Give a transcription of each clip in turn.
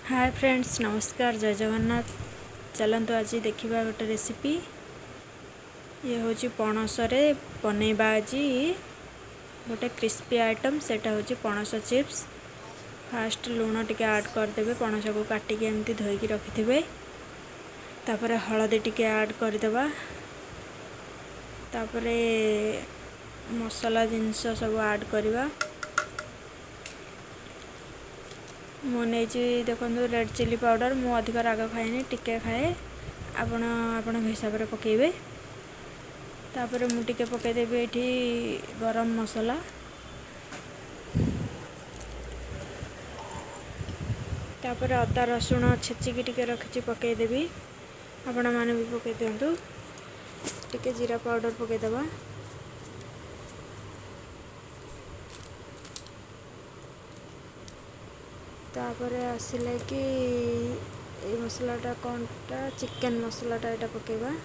ହାଏ friends, ନମସ୍କାର, ଜୟ ଜଗନ୍ନାଥ। ଚାଲନ୍ତୁ ଆଜି ଦେଖିବା ଗୋଟେ ରେସିପି। ଇଏ ହେଉଛି ପଣସରେ ବନେଇବା ଆଜି ଗୋଟେ କ୍ରିସ୍ପି ଆଇଟମ୍, ସେଇଟା ହେଉଛି ପଣସ ଚିପ୍ସ। ଫାଷ୍ଟ ଲୁଣ ଟିକେ ଆଡ଼୍ କରିଦେବେ, ପଣସକୁ କାଟିକି ଏମିତି ଧୋଇକି ରଖିଥିବେ। ତାପରେ ହଳଦୀ ଟିକେ ଆଡ଼୍ କରିଦେବା। ତାପରେ ମସଲା ଜିନିଷ ସବୁ ଆଡ଼୍ କରିବା। ମୁଁ ନେଇଛି ଦେଖନ୍ତୁ ରେଡ଼୍ ଚିଲି ପାଉଡ଼ର। ମୁଁ ଅଧିକ ରାଗ ଖାଏନି, ଟିକେ ଖାଏ, ଆପଣ ଆପଣଙ୍କ ହିସାବରେ ପକାଇବେ। ତାପରେ ମୁଁ ଟିକେ ପକାଇଦେବି ଏଇଠି ଗରମ ମସଲା। ତାପରେ ଅଦା ରସୁଣ ଛେଚିକି ଟିକେ ରଖିଛି, ପକାଇଦେବି, ଆପଣମାନେ ବି ପକାଇ ଦିଅନ୍ତୁ। ଟିକେ ଜିରା ପାଉଡ଼ର ପକାଇଦେବା। ତାପରେ ଆସିଲା କି ଏଇ ମସଲାଟା କ'ଣଟା, ଚିକେନ୍ ମସଲାଟା, ଏଇଟା ପକାଇବା।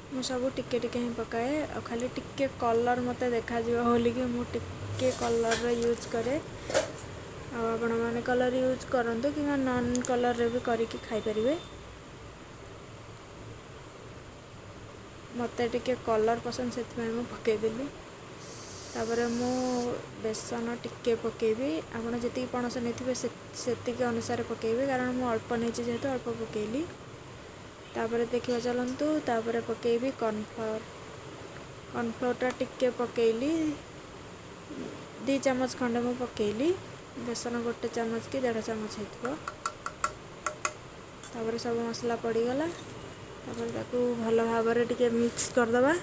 ମୁଁ ସବୁ ଟିକେ ଟିକେ ହିଁ ପକାଏ, ଆଉ ଖାଲି ଟିକେ କଲର୍ ମୋତେ ଦେଖାଯିବ ବୋଲିକି ମୁଁ ଟିକେ କଲର୍ର ୟୁଜ୍ କରେ। ଆଉ ଆପଣମାନେ କଲର୍ ୟୁଜ୍ କରନ୍ତୁ କିମ୍ବା ନନ୍ କଲର୍ରେ ବି କରିକି ଖାଇପାରିବେ। ମୋତେ ଟିକେ କଲର୍ ପସନ୍ଦ, ସେଥିପାଇଁ ମୁଁ ପକାଇଦେଲି। ତାପରେ ମୁଁ ବେସନ ଟିକେ ପକାଇବି। ଆପଣ ଯେତିକି ପଣସ ନେଇଥିବେ ସେତିକି ଅନୁସାରେ ପକାଇବେ, କାରଣ ମୁଁ ଅଳ୍ପ ନେଇଛି ଯେହେତୁ ଅଳ୍ପ ପକାଇଲି। ତାପରେ ଦେଖିବା ଚାଲନ୍ତୁ, ତାପରେ ପକାଇବି କର୍ଣ୍ଣଫ୍ଲୋର୍। କର୍ଣ୍ଣଫ୍ଲୋର୍ଟା ଟିକେ ପକାଇଲି, 2 ଚାମଚ ଖଣ୍ଡେ ମୁଁ ପକାଇଲି। ବେସନ 1 ଚାମଚ କି ଦେଢ଼ ଚାମଚ ହେଇଥିବ। ତାପରେ ସବୁ ମସଲା ପଡ଼ିଗଲା। ତାପରେ ତାକୁ ଭଲ ଭାବରେ ଟିକେ ମିକ୍ସ କରିଦେବା।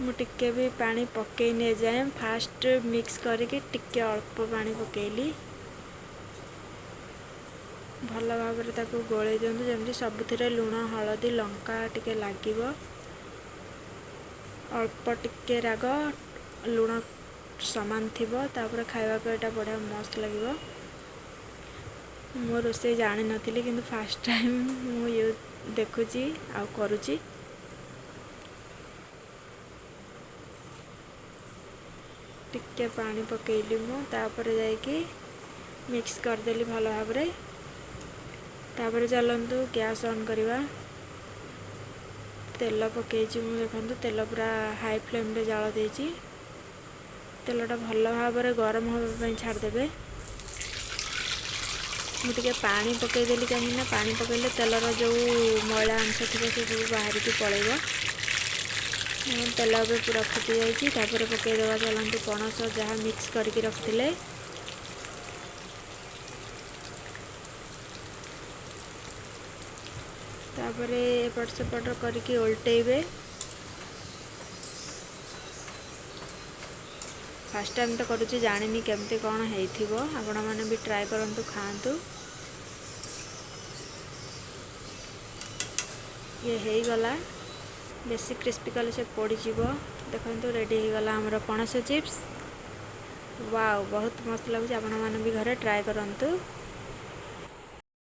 ମୁଁ ଟିକେ ବି ପାଣି ପକାଇନି ଏଯାଏଁ, ଫାଷ୍ଟ ମିକ୍ସ କରିକି ଟିକେ ଅଳ୍ପ ପାଣି ପକାଇଲି। ଭଲ ଭାବରେ ତାକୁ ଗୋଳେଇ ଦିଅନ୍ତୁ, ଯେମିତି ସବୁଥିରେ ଲୁଣ ହଳଦୀ ଲଙ୍କା ଟିକେ ଲାଗିବ। ଅଳ୍ପ ଟିକେ ରାଗ ଲୁଣ ସମାନ ଥିବ, ତାପରେ ଖାଇବାକୁ ଏଇଟା ବଢ଼ିଆ ମସ୍ତ ଲାଗିବ। ମୁଁ ରୋଷେଇ ଜାଣିନଥିଲି, କିନ୍ତୁ ଫାଷ୍ଟ ଟାଇମ୍ ମୁଁ ଦେଖୁଛି ଆଉ କରୁଛି। ଟିକେ ପାଣି ପକାଇଲି ମୁଁ, ତାପରେ ଯାଇକି ମିକ୍ସ କରିଦେଲି ଭଲ ଭାବରେ। ତାପରେ ଚାଲନ୍ତୁ ଗ୍ୟାସ୍ ଅନ୍ କରିବା। ତେଲ ପକାଇଛି ମୁଁ, ଦେଖନ୍ତୁ ତେଲ ପୁରା ହାଇ ଫ୍ଲେମ୍ରେ ଜାଳ ଦେଇଛି। ତେଲଟା ଭଲ ଭାବରେ ଗରମ ହେବା ପାଇଁ ଛାଡ଼ିଦେବେ। ମୁଁ ଟିକେ ପାଣି ପକାଇଦେଲି, କାହିଁକିନା ପାଣି ପକାଇଲେ ତେଲର ଯେଉଁ ମଇଳା ଅଂଶ ଥିବ ସେ ସବୁ ବାହାରିକି ପଳାଇବ। ତେଲ ଏବେ ପୁରା ଫୁଟି ଯାଇଛି। ତାପରେ ପକାଇଦେବା ଚାଲନ୍ତୁ ପଣସ ଯାହା ମିକ୍ସ କରିକି ରଖିଥିଲେ। ତାପରେ ଏପଟ ସେପଟ କରିକି ଓଲଟେଇବେ। ଫାଷ୍ଟ ଟାଇମ୍ ତ କରୁଛି, ଜାଣିନି କେମିତି କ'ଣ ହେଇଥିବ। ଆପଣମାନେ ବି ଟ୍ରାଏ କରନ୍ତୁ, ଖାଆନ୍ତୁ। ଇଏ ହେଇଗଲା, ବେଶୀ କ୍ରିସ୍ପି କଲେ ସେ ପୋଡ଼ିଯିବ। ଦେଖନ୍ତୁ ରେଡ଼ି ହେଇଗଲା ଆମର ପଣସ ଚିପ୍ସ। ୱାଓ, ବହୁତ ମସ୍ତ ଲାଗୁଛି। ଆପଣମାନେ ବି ଘରେ ଟ୍ରାଏ କରନ୍ତୁ।